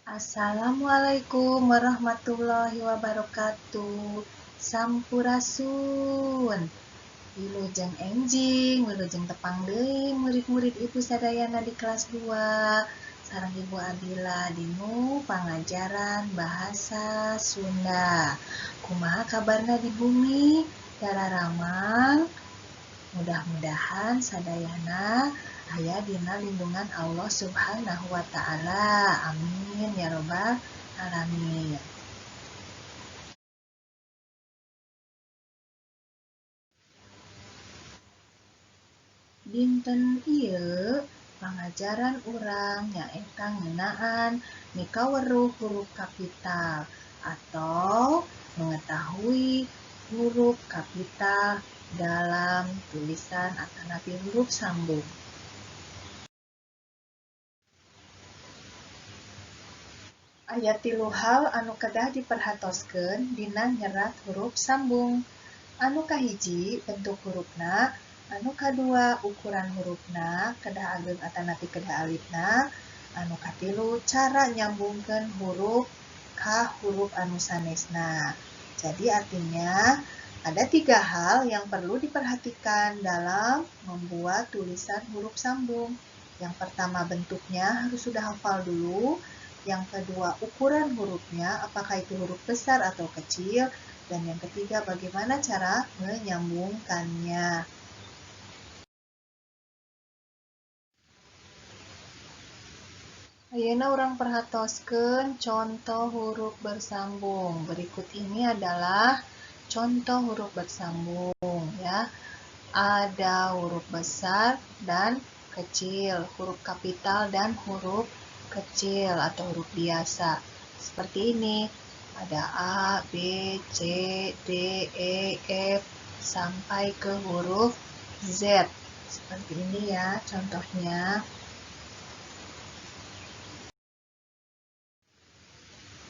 Assalamualaikum warahmatullahi wabarakatuh. Sampurasun. Wilujeng enjing, wilujeng tepang deui murid-murid Ibu sadayana di kelas 2. Sareng Ibu Abila dinu pangajaran bahasa Sunda. Kumaha kabarna di bumi? Dararamang. Mudah-mudahan sadayana aya dina lindungan Allah Subhanahu wa taala. Amin ya robbal alamin. Dinten ieu pangajaran urang nyaeta ngeunaan mikaweruh huruf kapital atau mengetahui huruf kapital dalam tulisan atanapi huruf sambung. Aya tilu hal anu kedah diperhatoskeun dina nyerat huruf sambung. Anu kahiji bentuk hurufna, anu kadua ukuran hurufna, kedah ageng atanapi kedah alitna, anu katilu cara nyambungkeun huruf ka huruf anu sanesna. Jadi artinya ada tiga hal yang perlu diperhatikan dalam membuat tulisan huruf sambung. Yang pertama bentuknya harus sudah hafal dulu. Yang kedua ukuran hurufnya, apakah itu huruf besar atau kecil. Dan yang ketiga bagaimana cara menyambungkannya. Ayeuna urang perhatoskeun contoh huruf bersambung. Berikut ini adalah contoh huruf bersambung ya. Ada huruf besar dan kecil, huruf kapital dan huruf kecil atau huruf biasa. Seperti ini, ada A, B, C, D, E, F sampai ke huruf Z. Seperti ini ya contohnya.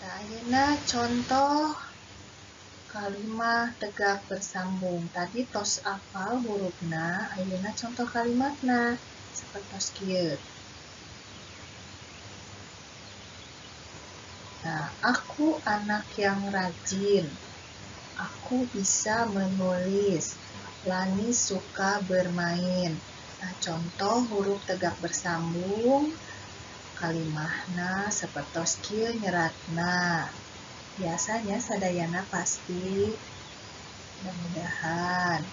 Nah, ayeuna contoh kalimat tegak bersambung. Tadi tos apal hurufna, ayeuna contoh kalimatna sapertos kieu. Nah, aku anak yang rajin. Aku bisa menulis. Lani suka bermain. Nah, contoh huruf tegak bersambung kalimahna sapertos kieu nyeratna. Biasanya sadayana pasti, mudah-mudahan.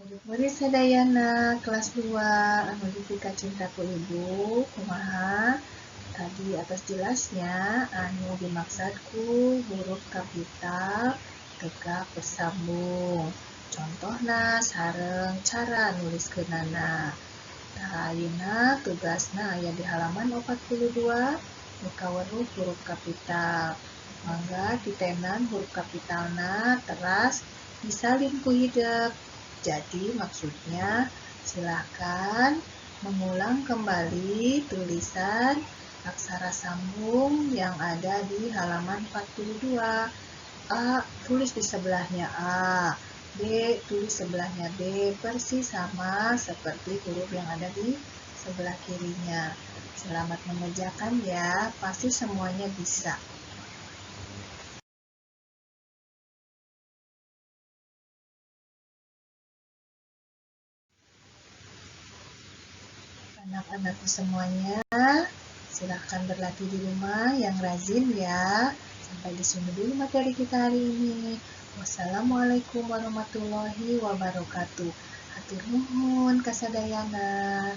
Murid-murid sadayana kelas 2 anu dipika cinta ku Ibu, kumaha? Tadi atas jelasnya anu dimaksudku huruf kapital tegak bersambung. Contohna sareng cara nuliskeunana. Tah ayeuna tugasna aya di halaman 42 mikaweruh huruf kapital. Mangga titenan huruf kapitalna teras disalin ku hidep. Jadi maksudnya silahkan mengulang kembali tulisan aksara sambung yang ada di halaman 42. A tulis di sebelahnya A, B tulis sebelahnya B, persis sama seperti huruf yang ada di sebelah kirinya. Selamat mengerjakan ya, pasti semuanya bisa. Anak-anakku semuanya, silahkan berlatih di rumah yang rajin ya. Sampai di sini dulu materi kita hari ini. Wassalamualaikum warahmatullahi wabarakatuh. Hatur nuhun kasadayana.